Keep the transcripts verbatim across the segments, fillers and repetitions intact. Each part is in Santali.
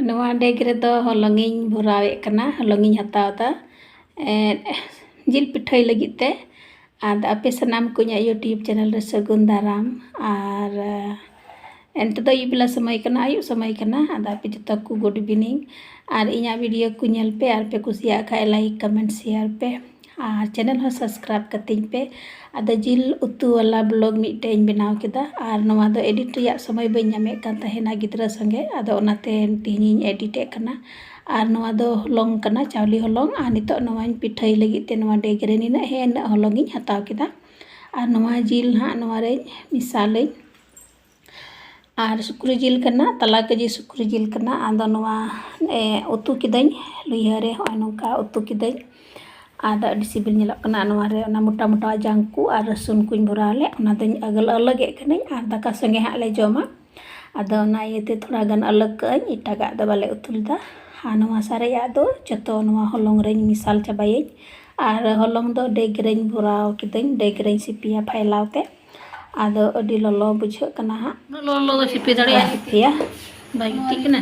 ᱱᱚᱣᱟ ᱰᱮᱜᱽ ᱨᱮᱫᱚ ᱦᱚᱞᱚᱝ ᱤᱧ ᱵᱷᱚᱨᱟᱣᱮᱫ ᱠᱟᱱᱟ, ᱦᱚᱞᱚᱝ ᱤᱧ ᱦᱟᱛᱟᱣ ᱮᱫᱟ, ᱮᱸ, ᱡᱤᱞ ᱯᱤᱴᱷᱟᱹᱭ ᱞᱟᱹᱜᱤᱫ ᱛᱮ᱾ ᱟᱨ ᱟᱯᱮ ᱥᱟᱱᱟᱢ ᱠᱚ ᱤᱧᱟᱹᱜ YouTube channel ᱨᱮ ᱥᱟᱹᱜᱩᱱ ᱫᱟᱨᱟᱢ᱾ ᱟᱨ, ᱮᱸ, ᱱᱤᱛᱚᱜ ᱫᱚ ᱟᱹᱭᱩᱵ ᱵᱮᱞᱟ ᱥᱚᱢᱚᱭ ᱠᱟᱱᱟ, ᱟᱹᱭᱩᱵ ᱥᱚᱢᱚᱭ ᱠᱟᱱᱟ᱾ ᱟᱫᱚ ᱟᱯᱮ ᱡᱚᱛᱚ ᱠᱚ good evening᱾ ᱟᱨ ᱤᱧᱟᱹᱜ video ᱠᱚ ᱧᱮᱞ ᱯᱮ, ᱟᱨ ᱯᱮ ᱠᱩᱥᱤᱭᱟᱜ ᱠᱷᱟᱡ like, comment, share ᱯᱮ᱾ ᱟᱨ channel ᱦᱚᱸ subscribe ᱠᱟᱹᱛᱤᱧ ᱯᱮ᱾ ᱟᱫᱚ ᱡᱤᱞ ᱩᱛᱩ ᱣᱟᱞᱟ vlog ᱢᱤᱫᱴᱮᱡ ᱤᱧ ᱵᱮᱱᱟᱣ ᱠᱮᱫᱟ, ᱟᱨ ᱱᱚᱣᱟ ᱫᱚ edit ᱨᱮᱭᱟᱜ ᱥᱚᱢᱚᱭ ᱵᱟᱹᱧ ᱧᱟᱢᱮᱫ ᱠᱟᱱ ᱛᱟᱦᱮᱱᱟ ᱜᱤᱫᱽᱨᱟᱹ ᱥᱚᱸᱜᱮ, ᱟᱫᱚ ᱚᱱᱟᱛᱮ ᱛᱮᱦᱮᱧᱤᱧ edit ᱮᱫ ᱠᱟᱱᱟ᱾ ᱟᱨ ᱱᱚᱣᱟ ᱫᱚ ᱦᱚᱞᱚᱝ ᱠᱟᱱᱟ, ᱪᱟᱣᱞᱮ ᱦᱚᱞᱚᱝ, ᱟᱨ ᱱᱤᱛᱚᱜ ᱱᱚᱣᱟᱧ ᱯᱤᱴᱷᱟᱹᱭ ᱞᱟᱹᱜᱤᱫ ᱛᱮ ᱱᱚᱣᱟ ᱰᱮᱜᱽ ᱨᱮ ᱱᱤᱱᱟᱹᱜ ᱦᱮᱸ ᱤᱱᱟᱹᱜ ᱦᱚᱞᱚᱝ ᱤᱧ ᱦᱟᱛᱟᱣ ᱠᱮᱫᱟ᱾ ᱟᱨ ᱱᱚᱣᱟ ᱡᱤᱞ ᱦᱟᱸᱜ ᱱᱚᱣᱟ ᱨᱮᱧ ᱢᱮᱥᱟᱞᱟᱹᱧ᱾ ᱟᱨ ᱥᱩᱠᱨᱤ ᱡᱤᱞ ᱠᱟᱱᱟ, ᱛᱟᱞᱟ ᱠᱮᱡᱤ ᱥᱩᱠᱨᱤ ᱡᱤᱞ ᱠᱟᱱᱟ᱾ ᱟᱫᱚ ᱱᱚᱣᱟ, ᱮ, ᱩᱛᱩ ᱠᱤᱫᱟᱹᱧ ᱞᱩᱭᱦᱟᱹ ᱨᱮ, ᱦᱚᱸᱜᱼᱚᱭ ᱱᱚᱝᱠᱟ ᱩᱛᱩ ᱠᱤᱫᱟᱹᱧ᱾ ᱟᱫᱚ ᱟᱹᱰᱤ ᱥᱤᱵᱤᱞ ᱧᱮᱞᱚᱜ ᱠᱟᱱᱟ᱾ ᱱᱚᱣᱟ ᱨᱮ ᱚᱱᱟ ᱢᱚᱴᱟ ᱢᱚᱴᱟ ᱡᱟᱝ ᱠᱚ ᱟᱨ ᱨᱟᱹᱥᱩᱱ ᱠᱚᱧ ᱵᱷᱚᱨᱟᱣ ᱞᱮᱫ, ᱚᱱᱟ ᱫᱚᱧ ᱟᱹᱜᱟᱹᱞ ᱟᱞᱟᱜᱮᱫ ᱠᱟᱹᱱᱟᱹᱧ ᱟᱨ ᱫᱟᱠᱟ ᱥᱚᱸᱜᱮ ᱦᱟᱸᱜ ᱞᱮ ᱡᱚᱢᱟ᱾ ᱟᱫᱚ ᱚᱱᱟ ᱤᱭᱟᱹᱛᱮ ᱛᱷᱚᱲᱟ ᱜᱟᱱ ᱟᱞᱟᱜᱽ ᱠᱟᱜ ᱟᱹᱧ, ᱮᱴᱟᱜᱟᱜ ᱫᱚ ᱵᱟᱞᱮ ᱩᱛᱩ ᱞᱮᱫᱟ᱾ ᱟᱨ ᱱᱚᱣᱟ ᱥᱟᱨᱮᱡᱟᱜ ᱫᱚ ᱡᱚᱛᱚ ᱱᱚᱣᱟ ᱦᱚᱞᱚᱝ ᱨᱮᱧ ᱢᱮᱥᱟᱞ ᱪᱟᱵᱟᱭᱟᱹᱧ᱾ ᱟᱨ ᱦᱚᱞᱚᱝ ᱫᱚ ᱰᱮᱜᱽ ᱨᱮᱧ ᱵᱷᱚᱨᱟᱣ ᱠᱤᱫᱟᱹᱧ, ᱰᱮᱜᱽ ᱨᱮᱧ ᱥᱤᱯᱤᱭᱟ ᱯᱷᱟᱭᱞᱟᱣ ᱛᱮ᱾ ᱟᱫᱚ ᱟᱹᱰᱤ ᱞᱚᱞᱚ ᱵᱩᱡᱷᱟᱹᱜ ᱠᱟᱱᱟ ᱦᱟᱸᱜ᱾ ᱩᱱᱟᱹᱜ ᱞᱚᱞᱚ ᱫᱚ ᱥᱤᱯᱤ ᱫᱟᱲᱮᱭᱟᱜᱼᱟ? ᱥᱤᱯᱤᱭᱟ᱾ ᱵᱟᱭ ᱜᱤᱛᱤᱡ ᱠᱟᱱᱟ᱾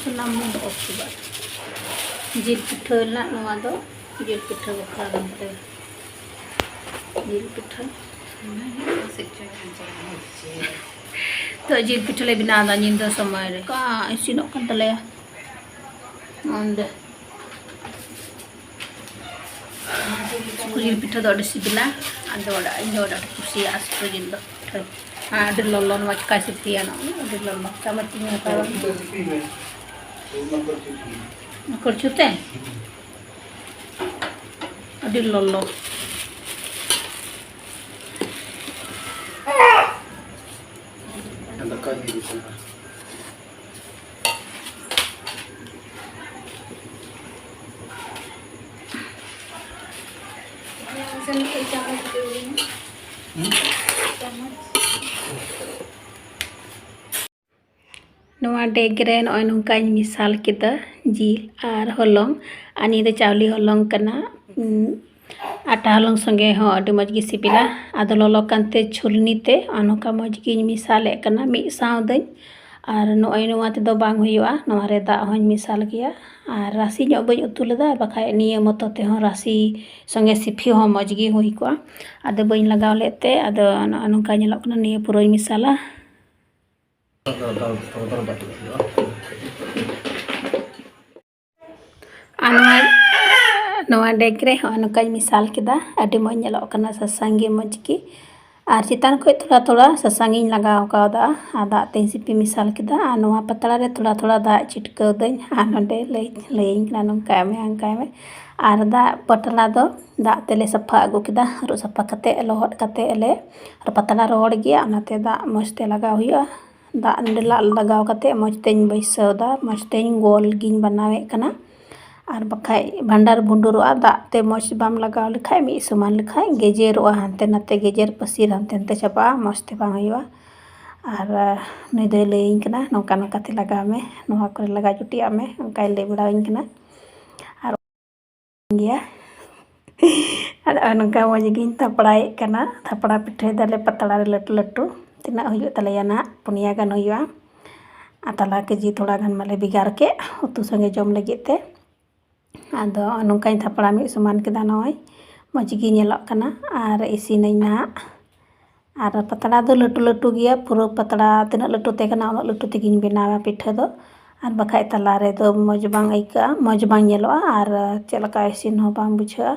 ᱥᱟᱱᱟᱢ ᱵᱚᱱ ᱚᱯᱷ ᱠᱮᱫᱟ᱾ ᱡᱤᱞ ᱯᱤᱴᱷᱟᱹ ᱨᱮᱱᱟᱜ ᱱᱚᱣᱟ ᱫᱚ ᱡᱤᱞ ᱯᱤᱴᱷᱟᱹ ᱵᱟᱠᱷᱨᱟ ᱠᱟᱱ ᱛᱟᱞᱮᱭᱟ᱾ ᱡᱤᱞ ᱯᱤᱴᱷᱟᱹ᱾ ᱛᱚ ᱡᱤᱞ ᱯᱤᱴᱷᱟᱹ ᱞᱮ ᱵᱮᱱᱟᱣ ᱮᱫᱟ ᱧᱤᱫᱟᱹ ᱥᱚᱢᱚᱭ ᱨᱮ᱾ ᱚᱱᱠᱟ ᱤᱥᱤᱱᱚᱜ ᱠᱟᱱ ᱛᱟᱞᱮᱭᱟ᱾ ᱚᱸᱰᱮ ᱥᱩᱠᱨᱤ ᱡᱤᱞ ᱯᱤᱴᱷᱟᱹ ᱫᱚ ᱟᱹᱰᱤ ᱥᱤᱵᱤᱞᱟ᱾ ᱟᱫᱚ ᱚᱲᱟᱜ, ᱤᱧ ᱫᱚ ᱟᱹᱰᱤ ᱟᱸᱴᱤᱧ ᱠᱩᱥᱤᱭᱟᱜᱼᱟ ᱥᱩᱠᱨᱤ ᱡᱤᱞ ᱫᱚ ᱯᱤᱴᱷᱟᱹ᱾ ᱟᱨ ᱟᱹᱰᱤ ᱞᱚᱞᱚ, ᱱᱚᱣᱟ ᱪᱤᱠᱟᱹᱭ ᱥᱤᱯᱤᱭᱟ? ᱱᱚᱜᱼᱚᱭ ᱟᱹᱰᱤ ᱞᱚᱞᱚ᱾ ᱪᱟᱢᱚᱪ ᱛᱤᱧ ᱦᱟᱛᱟᱣᱟ᱾ ᱠᱚᱲᱪᱩ ᱛᱮ? ᱟᱹᱰᱤ ᱞᱚᱞᱚ᱾ ᱫᱟᱠᱟ ᱤᱫᱤ ᱠᱟᱱᱟ᱾ ᱱᱚᱣᱟ ᱰᱮᱜᱽ ᱨᱮ ᱱᱚᱜᱼᱚᱭ ᱱᱚᱝᱠᱟᱧ ᱢᱮᱥᱟᱞ ᱠᱮᱫᱟ ᱡᱤᱞ ᱟᱨ ᱦᱚᱞᱚᱝ, ᱟᱨ ᱱᱤᱭᱟᱹ ᱫᱚ ᱪᱟᱣᱞᱮ ᱦᱚᱞᱚᱝ ᱠᱟᱱᱟ᱾ ᱩᱸ, ᱟᱴᱟ ᱦᱚᱞᱚᱝ ᱥᱚᱸᱜᱮ ᱦᱚᱸ ᱟᱹᱰᱤ ᱢᱚᱡᱽ ᱜᱮ ᱥᱤᱵᱤᱞᱟ᱾ ᱟᱫᱚ ᱞᱚᱞᱚ ᱠᱟᱱᱛᱮ ᱪᱷᱩᱞᱱᱤ ᱛᱮ ᱟᱨ ᱱᱚᱝᱠᱟ ᱢᱚᱡᱽ ᱜᱤᱧ ᱢᱮᱥᱟᱞᱮᱫ ᱠᱟᱱᱟ, ᱢᱤᱫ ᱥᱟᱶ ᱫᱟᱹᱧ᱾ ᱟᱨ ᱱᱚᱜᱼᱚᱭ ᱱᱚᱣᱟ ᱛᱮᱫᱚ ᱵᱟᱝ ᱦᱩᱭᱩᱜᱼᱟ, ᱱᱚᱣᱟ ᱨᱮ ᱫᱟᱜ ᱦᱚᱸᱧ ᱢᱮᱥᱟᱞ ᱜᱮᱭᱟ᱾ ᱟᱨ ᱨᱟᱥᱮ ᱧᱚᱜ ᱵᱟᱹᱧ ᱩᱛᱩ ᱞᱮᱫᱟ, ᱵᱟᱠᱷᱟᱡ ᱱᱤᱭᱟᱹ ᱢᱚᱛᱚ ᱛᱮᱦᱚᱸ ᱨᱟᱥᱮ ᱥᱚᱸᱜᱮ ᱥᱤᱯᱤ ᱦᱚᱸ ᱢᱚᱡᱽ ᱜᱮ ᱦᱩᱭ ᱠᱚᱜᱼᱟ᱾ ᱟᱫᱚ ᱵᱟᱹᱧ ᱞᱟᱜᱟᱣ ᱞᱮᱫ ᱛᱮ ᱟᱫᱚ ᱱᱚᱜᱼᱚ ᱱᱚᱝᱠᱟ ᱧᱮᱞᱚᱜ ᱠᱟᱱᱟ, ᱱᱤᱭᱟᱹ ᱯᱩᱨᱟᱹᱧ ᱢᱮᱥᱟᱞᱟ᱾ ᱟᱨ ᱱᱚᱣᱟ, ᱱᱚᱣᱟ ᱰᱮᱠ ᱨᱮ ᱦᱚᱸ ᱱᱚᱝᱠᱟᱧ ᱢᱮᱥᱟᱞ ᱠᱮᱫᱟ᱾ ᱟᱹᱰᱤ ᱢᱚᱡᱽ ᱧᱮᱞᱚᱜ ᱠᱟᱱᱟ, ᱥᱟᱥᱟᱝ ᱜᱮ ᱢᱚᱡᱽ ᱜᱮ᱾ ᱟᱨ ᱪᱮᱛᱟᱱ ᱠᱷᱚᱡ ᱛᱷᱚᱲᱟ ᱛᱷᱚᱲᱟ ᱥᱟᱥᱟᱝ ᱤᱧ ᱞᱟᱜᱟᱣ ᱠᱟᱣᱫᱟ ᱟᱨ ᱫᱟᱜ ᱛᱮᱧ ᱥᱤᱯᱤ ᱢᱮᱥᱟᱞ ᱠᱮᱫᱟ᱾ ᱟᱨ ᱱᱚᱣᱟ ᱯᱟᱛᱲᱟ ᱨᱮ ᱛᱷᱚᱲᱟ ᱛᱷᱚᱲᱟ ᱫᱟᱜ ᱪᱷᱤᱴᱠᱟᱹᱣ ᱫᱟᱹᱧ᱾ ᱟᱨ ᱱᱚᱰᱮ ᱞᱟᱹᱭ, ᱞᱟᱹᱭᱟᱹᱧ ᱠᱟᱱᱟ, ᱱᱚᱝᱠᱟᱭ ᱢᱮ, ᱦᱟᱝᱠᱟᱭ ᱢᱮ᱾ ᱟᱨ ᱫᱟᱜ ᱯᱟᱛᱲᱟ ᱫᱚ ᱫᱟᱜ ᱛᱮᱞᱮ ᱥᱟᱯᱷᱟ ᱟᱹᱜᱩ ᱠᱮᱫᱟ, ᱟᱹᱨᱩᱵ ᱥᱟᱯᱷᱟ ᱠᱟᱛᱮ, ᱞᱚᱦᱚᱫ ᱠᱟᱛᱮ ᱞᱮ, ᱟᱨ ᱯᱟᱛᱲᱟ ᱨᱚᱦᱚᱲ ᱜᱮᱭᱟ, ᱚᱱᱟᱛᱮ ᱫᱟᱜ ᱢᱚᱡᱽ ᱛᱮ ᱞᱟᱜᱟᱣ ᱦᱩᱭᱩᱜᱼᱟ᱾ ᱫᱟᱜ ᱱᱚᱰᱮ ᱞᱟᱜ-, ᱞᱟᱜᱟᱣ ᱠᱟᱛᱮ ᱢᱚᱡᱽ ᱛᱮᱧ ᱵᱟᱹᱭᱥᱟᱹᱣ ᱫᱟ, ᱢᱚᱡᱽ ᱛᱮᱧ ᱜᱳᱞ ᱜᱤᱧ ᱵᱮᱱᱟᱣᱮᱫ ᱠᱟᱱᱟ᱾ ᱟᱨ ᱵᱟᱠᱷᱟᱡ ᱵᱷᱟᱱᱰᱟᱨ ᱵᱷᱩᱸᱰᱩᱨᱚᱜᱼᱟ, ᱫᱟᱜ ᱛᱮ ᱢᱚᱡᱽ ᱵᱟᱢ ᱞᱟᱜᱟᱣ ᱞᱮᱠᱷᱟᱡ, ᱢᱤᱫ ᱥᱚᱢᱟᱱ ᱞᱮᱠᱷᱟᱡ ᱜᱮᱡᱮᱨᱚᱜᱼᱟ, ᱦᱟᱱᱛᱮ ᱱᱟᱛᱮ ᱜᱮᱡᱮᱨ ᱯᱟᱹᱥᱤᱨ ᱦᱟᱱᱛᱮ ᱱᱟᱛᱮ ᱪᱟᱵᱟᱜᱼᱟ, ᱢᱚᱡᱽ ᱛᱮ ᱵᱟᱝ ᱦᱩᱭᱩᱜᱼᱟ᱾ ᱟᱨ, ᱟᱦ, ᱱᱩᱭ ᱫᱚᱭ ᱞᱟᱹᱭᱟᱹᱧ ᱠᱟᱱᱟ, "ᱱᱚᱝᱠᱟ ᱱᱚᱝᱠᱟ ᱛᱮ ᱞᱟᱜᱟᱣ ᱢᱮ, ᱱᱚᱣᱟ ᱠᱚᱨᱮ ᱞᱟᱜᱟᱣ ᱡᱩᱴᱤᱭᱟᱜ ᱢᱮ", ᱚᱱᱠᱟᱭ ᱞᱟᱹᱭ ᱵᱟᱲᱟᱣᱟᱹᱧ ᱠᱟᱱᱟ᱾ ᱟᱨ ᱜᱮᱭᱟ᱾ ᱟᱨ ᱱᱚᱜᱼᱚᱭ ᱱᱚᱝᱠᱟ ᱢᱚᱡᱽ ᱜᱤᱧ ᱛᱷᱟᱯᱲᱟᱭᱮᱫ ᱠᱟᱱᱟ᱾ ᱛᱷᱟᱯᱲᱟ ᱯᱤᱴᱷᱟᱹᱭ ᱫᱟᱞᱮ ᱯᱟᱛᱲᱟ ᱨᱮ ᱞᱟᱹᱴᱩ ᱞᱟᱹᱴᱩ᱾ ᱛᱤᱱᱟᱹᱜ ᱦᱩᱭᱩᱜ ᱛᱟᱞᱮᱭᱟ ᱱᱟᱦᱟᱜ, ᱯᱩᱱᱭᱟ ᱜᱟᱱ ᱦᱩᱭᱩᱜᱼᱟ᱾ ᱟᱨ ᱛᱟᱞᱟ ᱠᱮᱡᱤ ᱛᱷᱚᱲᱟ ᱜᱟᱱ ᱢᱟᱞᱮ ᱵᱷᱮᱜᱟᱨ ᱠᱮᱫ ᱩᱛᱩ ᱥᱚᱸᱜᱮ ᱡᱚᱢ ᱞᱟᱹᱜᱤᱫ ᱛᱮ᱾ ᱟᱫᱚ ᱱᱚᱝᱠᱟᱧ ᱛᱷᱟᱯᱲᱟ ᱢᱤᱫ ᱥᱚᱢᱟᱱ ᱠᱮᱫᱟ᱾ ᱱᱚᱜᱼᱚᱭ ᱢᱚᱡᱽ ᱜᱮ ᱧᱮᱞᱚᱜ ᱠᱟᱱᱟ᱾ ᱟᱨ ᱤᱥᱤᱱᱟᱹᱧ ᱱᱟᱦᱟᱜ᱾ ᱟᱨ ᱯᱟᱛᱲᱟ ᱫᱚ ᱞᱟᱹᱴᱩ ᱞᱟᱹᱴᱩ ᱜᱮᱭᱟ, ᱯᱩᱨᱟᱹ ᱯᱟᱛᱲᱟ ᱛᱤᱱᱟᱹᱜ ᱞᱟᱹᱴᱩ ᱛᱟᱦᱮᱸ ᱠᱟᱱᱟ, ᱩᱱᱟᱹᱜ ᱞᱟᱹᱴᱩ ᱛᱮᱜᱮᱧ ᱵᱮᱱᱟᱣᱟ ᱯᱤᱴᱷᱟᱹ ᱫᱚ᱾ ᱟᱨ ᱵᱟᱠᱷᱟᱡ ᱛᱟᱞᱟ ᱨᱮᱫᱚ ᱢᱚᱡᱽ ᱵᱟᱝ ᱟᱹᱭᱠᱟᱹᱜᱼᱟ, ᱢᱚᱡᱽ ᱵᱟᱝ ᱧᱮᱞᱚᱜᱼᱟ, ᱟᱨ ᱪᱮᱫ ᱞᱮᱠᱟ ᱤᱥᱤᱱ ᱦᱚᱸ ᱵᱟᱝ ᱵᱩᱡᱷᱟᱹᱜᱼᱟ᱾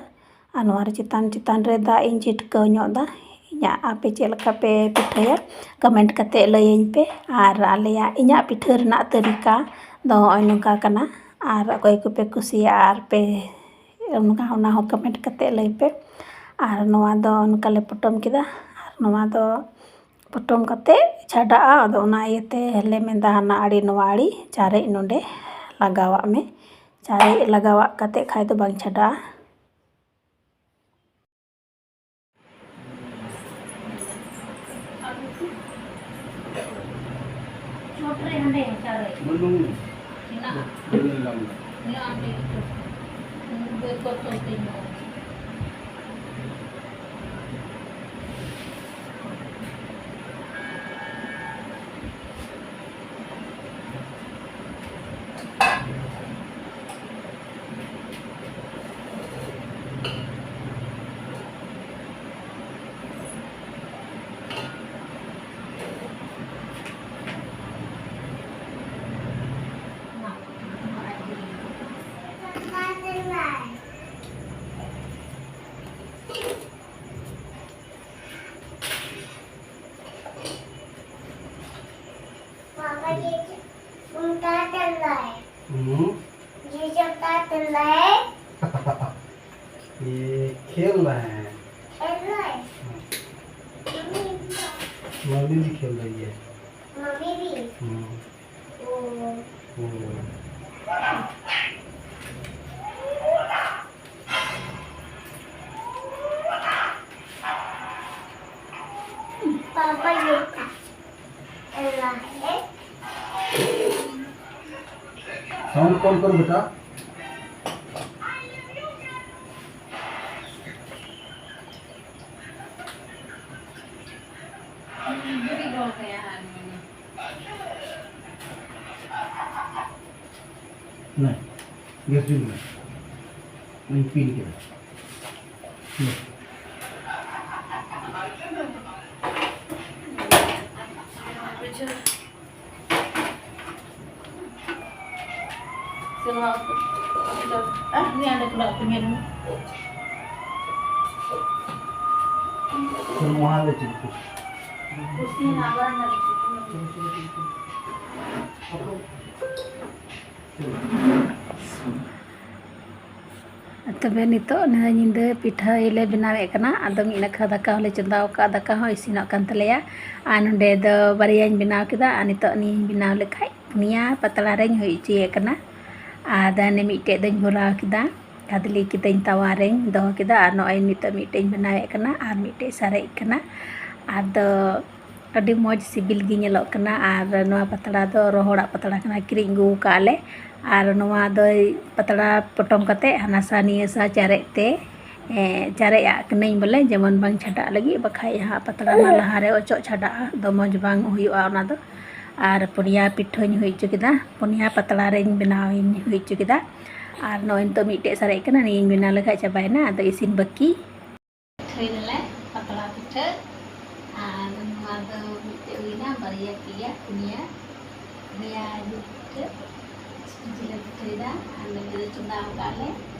ᱟᱨ ᱱᱚᱣᱟ ᱨᱮ ᱪᱮᱛᱟᱱ ᱪᱮᱛᱟᱱ ᱨᱮ ᱫᱟᱜ ᱤᱧ ᱪᱷᱤᱴᱠᱟᱹᱣ ᱧᱚᱜ ᱫᱟ᱾ ᱤᱧᱟᱹᱜ ᱟᱯᱮ ᱪᱮᱫ ᱞᱮᱠᱟ ᱯᱮ ᱯᱤᱴᱷᱟᱹᱭᱟ, ᱠᱚᱢᱮᱱᱴ ᱠᱟᱛᱮ ᱞᱟᱹᱭᱟᱹᱧ ᱯᱮ᱾ ᱟᱨ ᱟᱞᱮᱭᱟᱜ, ᱤᱧᱟᱹᱜ ᱯᱤᱴᱷᱟᱹ ᱨᱮᱱᱟᱜ ᱛᱟᱹᱨᱤᱠᱟ ᱫᱚ ᱱᱚᱜᱼᱚᱭ ᱱᱚᱝᱠᱟ ᱠᱟᱱᱟ᱾ ᱟᱨ ᱚᱠᱚᱭ ᱠᱚᱯᱮ ᱠᱩᱥᱤᱭᱟᱜᱼᱟ ᱟᱨ ᱯᱮ ᱚᱱᱠᱟ, ᱚᱱᱟ ᱦᱚᱸ ᱠᱚᱢᱮᱱᱴ ᱠᱟᱛᱮ ᱞᱟᱹᱭ ᱯᱮ᱾ ᱟᱨ ᱱᱚᱣᱟ ᱫᱚ ᱚᱱᱠᱟ ᱞᱮ ᱯᱚᱴᱚᱢ ᱠᱮᱫᱟ᱾ ᱟᱨ ᱱᱚᱣᱟ ᱫᱚ ᱯᱚᱴᱚᱢ ᱠᱟᱛᱮ ᱪᱷᱟᱰᱟᱜᱼᱟ᱾ ᱟᱫᱚ ᱚᱱᱟ ᱤᱭᱟᱹᱛᱮ ᱞᱮ ᱢᱮᱱᱫᱟ, ᱦᱟᱱᱟ ᱟᱲᱮ ᱱᱚᱣᱟ ᱟᱲᱮ ᱪᱟᱨᱮᱡ ᱱᱚᱰᱮ ᱞᱟᱜᱟᱣᱟᱜ ᱢᱮ᱾ ᱪᱟᱨᱮᱡ ᱞᱟᱜᱟᱣᱟᱜ ᱠᱟᱛᱮ ᱠᱷᱟᱡ ᱫᱚ ᱵᱟᱝ ᱪᱷᱟᱰᱟᱜᱼᱟ᱾ ᱪᱚᱴ ᱨᱮ ᱦᱟᱸᱰᱮ ᱪᱟᱨᱮᱡ ᱵᱟᱹᱱᱩᱜ᱾ ᱢᱮᱱᱟᱜᱼᱟ᱾ ᱵᱟᱹᱱᱩᱜ ᱞᱟᱝ᱾ ᱢᱮᱱᱟᱜᱼᱟ, ᱚᱸᱰᱮ ᱪᱚᱴ ᱨᱮ᱾ ᱵᱮᱠᱚᱨ ᱛᱚᱞ ᱛᱮ ᱧᱚᱜ᱾ ये उनका चल रहा है। हम्म। ये चलता चल रहा है। ये खेल रहे हैं। खेल रहा है। हम्म। मम्मी भी खेल रही है। मम्मी भी। हम्म। ओ। हम्म। पापा ये अल्लाह है। साउंड कम करो बेटा। नहीं, गैस जुल रहा है। नहीं, पी नहीं। ᱛᱚᱵᱮ ᱱᱤᱛᱚᱜ ᱱᱤᱭᱟᱹ ᱧᱤᱫᱟᱹ ᱯᱤᱴᱷᱟᱹ ᱞᱮ ᱵᱮᱱᱟᱣᱮᱫ ᱠᱟᱱᱟ᱾ ᱟᱫᱚ ᱢᱤᱫ ᱱᱟᱠᱷᱟ ᱫᱟᱠᱟ ᱦᱚᱸᱞᱮ ᱪᱚᱸᱫᱟ ᱟᱠᱟᱫ, ᱫᱟᱠᱟ ᱦᱚᱸ ᱤᱥᱤᱱᱚᱜ ᱠᱟᱱ ᱛᱟᱞᱮᱭᱟ᱾ ᱟᱨ ᱱᱚᱸᱰᱮ ᱫᱚ ᱵᱟᱨᱭᱟᱧ ᱵᱮᱱᱟᱣ ᱠᱮᱫᱟ, ᱟᱨ ᱱᱤᱛᱚᱜ ᱱᱤᱭᱟᱹᱧ ᱵᱮᱱᱟᱣ ᱞᱮᱠᱷᱟᱡ ᱯᱩᱱᱭᱟ ᱯᱟᱛᱲᱟ ᱨᱮᱧ ᱦᱩᱭ ᱦᱚᱪᱚᱭᱮᱫ ᱠᱟᱱᱟ᱾ ᱟᱨ ᱫᱟᱱᱮ ᱢᱤᱫᱴᱮᱡ ᱫᱚᱧ ᱵᱷᱚᱨᱟᱣ ᱠᱮᱫᱟ, ᱠᱷᱟᱫᱽᱞᱮ ᱠᱤᱫᱟᱹᱧ, ᱛᱟᱣᱟ ᱨᱮᱧ ᱫᱚᱦᱚ ᱠᱮᱫᱟ᱾ ᱟᱨ ᱱᱚᱜᱼᱚᱭ ᱱᱤᱛᱚᱜ ᱢᱤᱫᱴᱮᱡ ᱤᱧ ᱵᱮᱱᱟᱣᱮᱫ ᱠᱟᱱᱟ ᱟᱨ ᱢᱤᱫᱴᱮᱡ ᱥᱟᱨᱮᱡ ᱠᱟᱱᱟ᱾ ᱟᱫᱚ ᱟᱹᱰᱤ ᱢᱚᱡᱽ ᱥᱤᱵᱤᱞ ᱜᱮ ᱧᱮᱞᱚᱜ ᱠᱟᱱᱟ᱾ ᱟᱨ ᱱᱚᱣᱟ ᱯᱟᱛᱲᱟ ᱫᱚ ᱨᱚᱦᱚᱲᱟᱜ ᱯᱟᱛᱲᱟ ᱠᱟᱱᱟ, ᱠᱤᱨᱤᱧ ᱟᱹᱜᱩ ᱟᱠᱟᱫ ᱞᱮ᱾ ᱟᱨ ᱱᱚᱣᱟ ᱫᱚ ᱯᱟᱛᱲᱟ ᱯᱚᱴᱚᱢ ᱠᱟᱛᱮ ᱦᱟᱱᱟ ᱥᱟ ᱱᱤᱭᱟᱹ ᱥᱟ ᱪᱟᱨᱮᱡ ᱛᱮ, ᱮ, ᱪᱟᱨᱮᱡ ᱟᱜ ᱠᱟᱹᱱᱟᱹᱧ ᱵᱚᱞᱮ, ᱡᱮᱢᱚᱱ ᱵᱟᱝ ᱪᱷᱟᱰᱟᱜ ᱞᱟᱹᱜᱤᱫ, ᱵᱟᱠᱷᱟᱡ ᱦᱟᱸᱜ ᱯᱟᱛᱲᱟ ᱢᱟ ᱞᱟᱦᱟᱨᱮ ᱚᱪᱚᱜ ᱪᱷᱟᱰᱟᱜᱼᱟ, ᱫᱚ ᱢᱚᱡᱽ ᱵᱟᱝ ᱦᱩᱭᱩᱜᱼᱟ ᱚᱱᱟ ᱫᱚ᱾ ᱟᱨ ᱯᱩᱱᱭᱟ ᱯᱤᱴᱷᱟᱹᱧ ᱦᱩᱭ ᱦᱚᱪᱚ ᱠᱮᱫᱟ, ᱯᱩᱱᱭᱟ ᱯᱟᱛᱲᱟ ᱨᱮᱧ ᱵᱮᱱᱟᱣ ᱤᱧ ᱦᱩᱭ ᱦᱚᱪᱚ ᱠᱮᱫᱟ᱾ ᱟᱨ ᱱᱚᱜᱼᱚᱭ ᱱᱤᱛᱚᱜ ᱢᱤᱫᱴᱮᱡ ᱥᱟᱨᱮᱡ ᱠᱟᱱᱟ, ᱱᱤᱭᱟᱹᱧ ᱵᱮᱱᱟᱣ ᱞᱮᱠᱷᱟᱡ ᱪᱟᱵᱟᱭᱮᱱᱟ, ᱟᱫᱚ ᱤᱥᱤᱱ ᱵᱟᱹᱠᱤ᱾ ᱯᱤᱴᱷᱟᱹᱭ ᱫᱟᱞᱮ ᱯᱟᱛᱲᱟ ᱯᱤᱴᱷᱟᱹ᱾ ᱟᱨ ᱱᱚᱣᱟ ᱫᱚ ᱢᱤᱫᱴᱮᱡ ᱦᱩᱭᱱᱟ, ᱵᱟᱨᱭᱟ, ᱯᱮᱭᱟ, ᱯᱩᱱᱭᱟ, ᱯᱩᱱᱭᱟ ᱡᱤᱞ ᱯᱤᱴᱷᱟᱹ, ᱥᱩᱠᱨᱤ ᱡᱤᱞ ᱞᱮ ᱯᱤᱴᱷᱟᱹᱭᱮᱫᱟ᱾ ᱟᱨ ᱱᱚᱰᱮ ᱫᱚ ᱪᱚᱸᱫᱟ ᱟᱠᱟᱫ ᱞᱮ,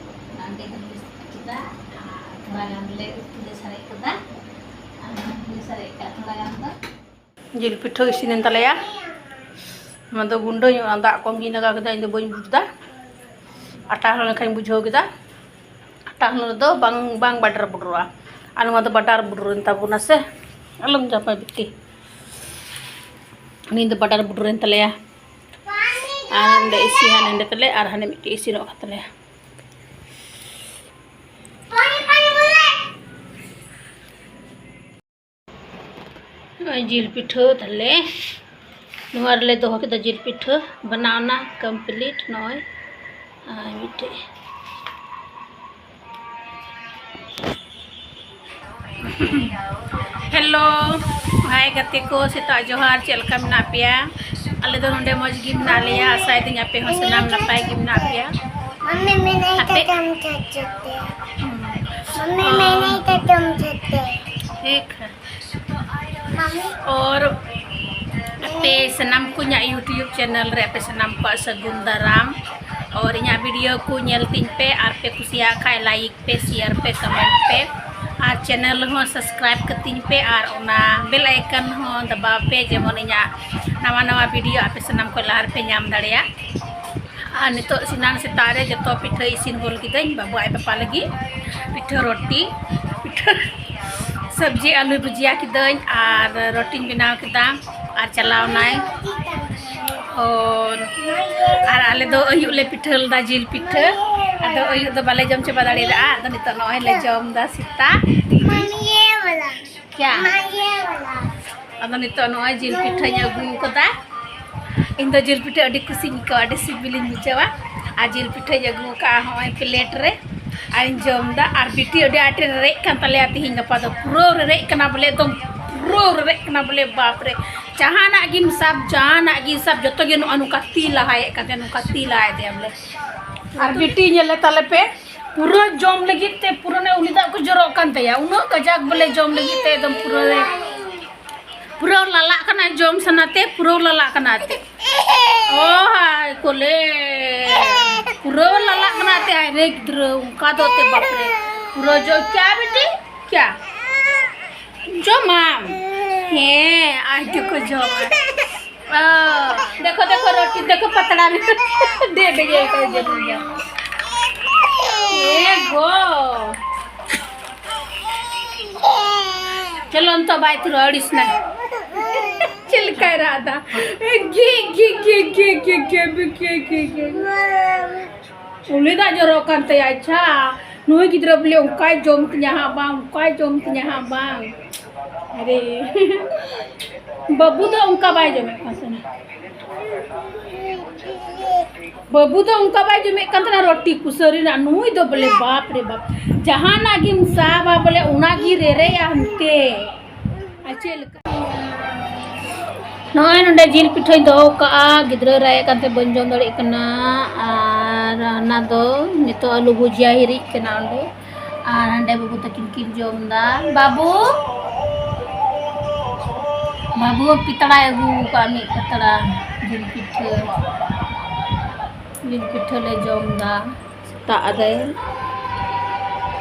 ᱚᱱᱟ ᱚᱸᱰᱮ ᱜᱮᱞᱮ ᱪᱚᱸᱫᱟ᱾ ᱟᱨ ᱛᱷᱚᱲᱟ ᱜᱟᱱ ᱞᱮ ᱩᱛᱩ ᱞᱮ ᱥᱟᱨᱮᱡ ᱠᱟᱫᱟ, ᱟᱨ ᱚᱱᱟ ᱞᱮ ᱥᱟᱨᱮᱡ ᱠᱟᱜ ᱛᱷᱚᱲᱟ ᱜᱟᱱ ᱫᱚ᱾ ᱡᱤᱞ ᱯᱤᱴᱷᱟᱹ ᱤᱥᱤᱱᱮᱱ ᱛᱟᱞᱮᱭᱟ᱾ ᱱᱚᱣᱟ ᱫᱚ ᱜᱩᱸᱰᱟᱹ ᱧᱚᱜ ᱱᱟ, ᱫᱟᱜ ᱠᱚᱢ ᱜᱤᱧ ᱞᱟᱜᱟᱣ ᱠᱮᱫᱟ, ᱤᱧ ᱫᱚ ᱵᱟᱹᱧ ᱵᱩᱡᱽ ᱮᱫᱟ᱾ ᱟᱴᱟ ᱦᱚᱞᱚᱝ ᱞᱮᱠᱷᱟᱧ ᱵᱩᱡᱷᱟᱹᱣ ᱠᱮᱫᱟ᱾ ᱟᱴᱟ ᱦᱚᱞᱚᱝ ᱨᱮᱫᱚ ᱵᱟᱝ, ᱵᱟᱝ ᱵᱟᱰᱟᱨ ᱵᱩᱰᱨᱩᱜᱼᱟ᱾ ᱟᱨ ᱱᱚᱣᱟ ᱫᱚ ᱵᱟᱰᱟᱨ ᱵᱩᱰᱨᱩᱭᱮᱱ ᱛᱟᱵᱚᱱᱟ ᱥᱮ᱾ ᱟᱞᱚᱢ ᱡᱟᱯᱟ ᱵᱤᱴᱤ᱾ ᱱᱤᱭᱟᱹ ᱫᱚ ᱵᱟᱰᱟᱨ ᱵᱩᱰᱨᱩᱭᱮᱱ ᱛᱟᱞᱮᱭᱟ᱾ ᱟᱨ ᱱᱚᱰᱮ ᱤᱥᱤᱱ ᱦᱟᱸᱜ ᱱᱚᱰᱮ ᱛᱟᱞᱮ, ᱟᱨ ᱦᱟᱱᱮ ᱢᱤᱫᱴᱮᱡ ᱤᱥᱤᱱᱚᱜ ᱠᱟᱱ ᱛᱟᱞᱮᱭᱟ᱾ ᱱᱚᱜᱼᱚᱭ ᱡᱤᱞ ᱯᱤᱴᱷᱟᱹ ᱛᱟᱞᱮ, ᱱᱚᱣᱟ ᱨᱮᱞᱮ ᱫᱚᱦᱚ ᱠᱮᱫᱟ ᱡᱤᱞ ᱯᱤᱴᱷᱟᱹ, ᱵᱮᱱᱟᱣ ᱮᱱᱟ complete᱾ ᱱᱚᱜᱼᱚᱭ ᱟᱨ ᱢᱤᱫᱴᱮᱡ᱾ Hello, hi ᱜᱟᱛᱮ ᱠᱚ, ᱥᱮᱛᱟᱜ ᱡᱚᱦᱟᱨ᱾ ᱪᱮᱫ ᱞᱮᱠᱟ ᱢᱮᱱᱟᱜ ᱯᱮᱭᱟ? ᱟᱞᱮ ᱫᱚ ᱱᱚᱰᱮ ᱢᱚᱡᱽ ᱜᱮ ᱢᱮᱱᱟᱜ ᱞᱮᱭᱟ, ᱟᱥᱟᱭᱮᱫᱟᱹᱧ ᱟᱯᱮ ᱦᱚᱸ ᱥᱟᱱᱟᱢ ᱱᱟᱯᱟᱭ ᱜᱮ ᱢᱮᱱᱟᱜ ᱯᱮᱭᱟ᱾ मम्मी, मैं नहीं ᱟᱯᱮ? खत्म कर सकते। हम्म। मम्मी, मैं नहीं खत्म सकते। ठीक है। मम्मी। और ᱟᱯᱮ ᱥᱟᱱᱟᱢ ᱠᱚ ᱤᱧᱟᱹᱜ YouTube channel ᱨᱮ ᱟᱯᱮ ᱥᱟᱱᱟᱢ ᱠᱚᱣᱟᱜ ᱥᱟᱹᱜᱩᱱ ᱫᱟᱨᱟᱢ᱾ और ᱤᱧᱟᱹᱜ video ᱠᱚ ᱧᱮᱞ ᱛᱤᱧ ᱯᱮ, ᱟᱨ ᱯᱮ ᱠᱩᱥᱤᱭᱟᱜ ᱠᱷᱟᱡ like ᱯᱮ, share ᱯᱮ, comment ᱯᱮ, ᱟᱨ channel ᱦᱚᱸ subscribe ᱠᱟᱹᱛᱤᱧ ᱯᱮ, ᱟᱨ ᱚᱱᱟ bell icon ᱦᱚᱸ ᱫᱟᱵᱟᱣ ᱯᱮ, ᱡᱮᱢᱚᱱ ᱤᱧᱟᱹᱜ ᱱᱟᱣᱟ ᱱᱟᱣᱟ video ᱟᱯᱮ ᱥᱟᱱᱟᱢ ᱠᱷᱚᱱ ᱞᱟᱦᱟ ᱨᱮᱯᱮ ᱧᱟᱢ ᱫᱟᱲᱮᱭᱟᱜ᱾ ᱟᱨ ᱱᱤᱛᱚᱜ ᱥᱮᱱᱟᱱ ᱥᱮᱛᱟᱜ ᱨᱮ ᱡᱚᱛᱚ ᱯᱤᱴᱷᱟᱹ ᱤᱥᱤᱱ ᱜᱚᱞ ᱠᱤᱫᱟᱹᱧ ᱵᱟᱹᱵᱩ ᱟᱡ ᱯᱟᱯᱟ ᱞᱟᱹᱜᱤᱫ ᱯᱤᱴᱷᱟᱹ ᱨᱩᱴᱤ, ᱯᱤᱴᱷᱟᱹ ᱥᱚᱵᱽᱡᱤ ᱟᱹᱞᱩ ᱵᱷᱩᱡᱤᱭᱟ ᱠᱤᱫᱟᱹᱧ ᱟᱨ ᱨᱩᱴᱤᱧ ᱵᱮᱱᱟᱣ ᱠᱮᱫᱟ ᱟᱨ ᱪᱟᱞᱟᱣ ᱱᱟᱭ᱾ ᱚᱨ ᱟᱨ ᱟᱞᱮ ᱫᱚ ᱟᱹᱭᱩᱵ ᱞᱮ ᱯᱤᱴᱷᱟᱹ ᱞᱮᱫᱟ ᱡᱤᱞ ᱯᱤᱴᱷᱟᱹ, ᱟᱫᱚ ᱟᱹᱭᱩᱵ ᱫᱚ ᱵᱟᱞᱮ ᱡᱚᱢ ᱪᱟᱵᱟ ᱫᱟᱲᱮᱭᱟᱫᱟ᱾ ᱟᱫᱚ ᱱᱤᱛᱚᱜ ᱱᱚᱜᱼᱚᱭ ᱞᱮ ᱡᱚᱢ ᱮᱫᱟ ᱥᱮᱛᱟᱜ᱾ क्या? ᱟᱫᱚ ᱱᱤᱛᱚᱜ ᱱᱚᱜᱼᱚᱭ ᱡᱤᱞ ᱯᱤᱴᱷᱟᱹᱧ ᱟᱹᱜᱩ ᱠᱟᱫᱟ᱾ ᱤᱧ ᱫᱚ ᱡᱤᱞ ᱯᱤᱴᱷᱟᱹ ᱟᱹᱰᱤ ᱠᱩᱥᱤᱧ ᱟᱹᱭᱠᱟᱹᱣᱟ, ᱟᱹᱰᱤ ᱥᱤᱵᱤᱞᱤᱧ ᱵᱩᱡᱷᱟᱹᱣᱟ᱾ ᱟᱨ ᱡᱤᱞ ᱯᱤᱴᱷᱟᱹᱧ ᱟᱹᱜᱩ ᱠᱟᱜᱼᱟ ᱦᱚᱸᱜᱼᱚᱭ plate ᱨᱮ, ᱟᱨᱤᱧ ᱡᱚᱢ ᱮᱫᱟ᱾ ᱟᱨ ᱵᱤᱴᱤ ᱟᱹᱰᱤ ᱟᱸᱴᱮ ᱨᱮᱨᱮᱡ ᱠᱟᱱ ᱛᱟᱞᱮᱭᱟ ᱛᱤᱦᱤᱧ ᱜᱟᱯᱟ ᱫᱚ, ᱯᱩᱨᱟᱹ ᱨᱮᱨᱮᱡ ᱠᱟᱱᱟ ᱵᱚᱞᱮ, ᱮᱠᱫᱚᱢ ᱯᱩᱨᱟᱹ ᱨᱮᱨᱮᱡ ᱠᱟᱱᱟ ᱵᱚᱞᱮ, ᱵᱟᱯ ᱨᱮ᱾ ᱡᱟᱦᱟᱱᱟᱜ ᱜᱮᱢ ᱥᱟᱵ, ᱡᱟᱦᱟᱱᱟᱜ ᱜᱮᱢ ᱥᱟᱵ, ᱡᱚᱛᱚ ᱜᱮ ᱱᱚᱜᱼᱚ ᱱᱚᱝᱠᱟ ᱛᱤ ᱞᱟᱦᱟᱭᱮᱫ ᱠᱟᱱ ᱛᱟᱦᱮᱸ, ᱱᱚᱝᱠᱟ ᱛᱤ ᱞᱟᱦᱟᱭ ᱛᱟᱭᱟ ᱵᱚᱞᱮ᱾ ᱟᱨ ᱵᱤᱴᱤ ᱧᱮᱞᱮ ᱛᱟᱞᱮ ᱯᱮ, ᱯᱩᱨᱟᱹ ᱡᱚᱢ ᱞᱟᱹᱜᱤᱫ ᱛᱮ ᱯᱩᱨᱟᱹ ᱱᱮ ᱩᱞᱤ ᱫᱟᱜ ᱠᱚ ᱡᱚᱨᱚᱜ ᱠᱟᱱ ᱛᱟᱭᱟ, ᱩᱱᱟᱹᱜ ᱠᱟᱡᱟᱠ ᱵᱚᱞᱮ ᱡᱚᱢ ᱞᱟᱹᱜᱤᱫ ᱛᱮ ᱮᱠᱫᱚᱢ ᱯᱩᱨᱟᱹ ᱨᱮ, ᱯᱩᱨᱟᱹ ᱞᱟᱞᱟᱜ ᱠᱟᱱᱟ, ᱡᱚᱢ ᱥᱟᱱᱟᱛᱮ ᱯᱩᱨᱟᱹ ᱞᱟᱞᱟᱜ ᱠᱟᱱᱟ ᱛᱮ᱾ ᱚ ᱦᱟᱭ ᱠᱚᱞᱮ, ᱯᱩᱨᱟᱹ ᱞᱟᱞᱟᱜ ᱠᱟᱱᱟ ᱛᱮ᱾ ᱦᱟᱭ ᱨᱮ ᱜᱤᱫᱽᱨᱟᱹ, ᱚᱱᱠᱟ ᱫᱚ ᱛᱮ ᱵᱟᱯ ᱨᱮ᱾ ᱯᱩᱨᱟᱹ ᱡᱚ, ᱠᱭᱟ ᱵᱤᱴᱤ? ᱠᱭᱟ? ᱡᱚᱢᱟᱢ? ᱦᱮᱸ, ᱟᱡ ᱫᱚᱠᱚ ᱡᱚᱢᱟ᱾ हाँ, देखो, देखो, रोटी देखो, पतला में। दे दे, ये कर दे, दे दे। ए गो। चलो, हम तो बाय थ्रू अड़िस ना। चिलका रहा था। गे, गे, गे। ᱩᱞᱤ ᱫᱟᱜ ᱡᱚᱨᱚᱜ ᱠᱟᱱ ᱛᱟᱭᱟ᱾ ᱟᱪᱪᱷᱟ, ᱱᱩᱭ ᱜᱤᱫᱽᱨᱟᱹ ᱵᱚᱞᱮ ᱚᱱᱠᱟᱭ ᱡᱚᱢ ᱛᱤᱧᱟ ᱦᱟᱸᱜ ᱵᱟᱝ, ᱚᱱᱠᱟᱭ ᱡᱚᱢ ᱛᱤᱧᱟ ᱦᱟᱸᱜ ᱵᱟᱝ᱾ ᱟᱨᱮ, ᱵᱟᱹᱵᱩ ᱫᱚ ᱚᱱᱠᱟ ᱵᱟᱭ ᱡᱚᱢᱮᱫ ᱠᱟᱱ ᱛᱟᱦᱮᱱᱟ᱾ ᱵᱟᱹᱵᱩ ᱫᱚ ᱚᱱᱠᱟ ᱵᱟᱭ ᱡᱚᱢᱮᱫ ᱠᱟᱱ ᱛᱟᱦᱮᱱᱟ ᱨᱚᱴᱤ ᱠᱚ, ᱥᱟᱹᱨᱤᱱᱟᱜ᱾ ᱱᱩᱭ ᱫᱚ ᱵᱚᱞᱮ ᱵᱟᱯ ᱨᱮ ᱵᱟᱯ, ᱡᱟᱦᱟᱱᱟᱜ ᱜᱮᱢ ᱥᱟᱵᱟ ᱵᱚᱞᱮ ᱚᱱᱟᱜᱮ ᱨᱮᱨᱮᱭᱟ ᱦᱟᱱᱛᱮ᱾ ᱟᱨ ᱪᱮᱫ ᱞᱮᱠᱟ? ᱱᱚᱜᱼᱚᱭ ᱱᱚᱰᱮ ᱡᱤᱞ ᱯᱤᱴᱷᱟᱹᱧ ᱫᱚᱦᱚ ᱠᱟᱜᱼᱟ, ᱜᱤᱫᱽᱨᱟᱹ ᱨᱟᱜ ᱮᱫ ᱠᱟᱱᱛᱮ ᱵᱟᱹᱧ ᱡᱚᱢ ᱫᱟᱲᱮᱭᱟᱜ ᱠᱟᱱᱟ᱾ ᱟᱨ ᱦᱟᱱᱟ ᱫᱚ ᱱᱤᱛᱚᱜ ᱟᱹᱞᱩ ᱵᱷᱩᱡᱤᱭᱟ ᱦᱤᱨᱤᱡ ᱠᱟᱱᱟ ᱚᱸᱰᱮ, ᱟᱨ ᱦᱟᱸᱰᱮ ᱵᱟᱹᱵᱩ ᱛᱟᱹᱠᱤᱱ ᱠᱤᱱ ᱡᱚᱢ ᱫᱟ᱾ ᱵᱟᱹᱵᱩ, ᱵᱟᱹᱵᱩ ᱯᱤᱛᱲᱟᱭ ᱟᱹᱜᱩ ᱠᱟᱜᱼᱟ, ᱢᱤᱫ ᱯᱟᱛᱲᱟ ᱡᱤᱞ ᱯᱤᱴᱷᱟᱹ, ᱡᱤᱞ ᱯᱤᱴᱷᱟᱹ ᱞᱮ ᱡᱚᱢ ᱫᱟ ᱥᱮᱛᱟᱜ ᱨᱮ᱾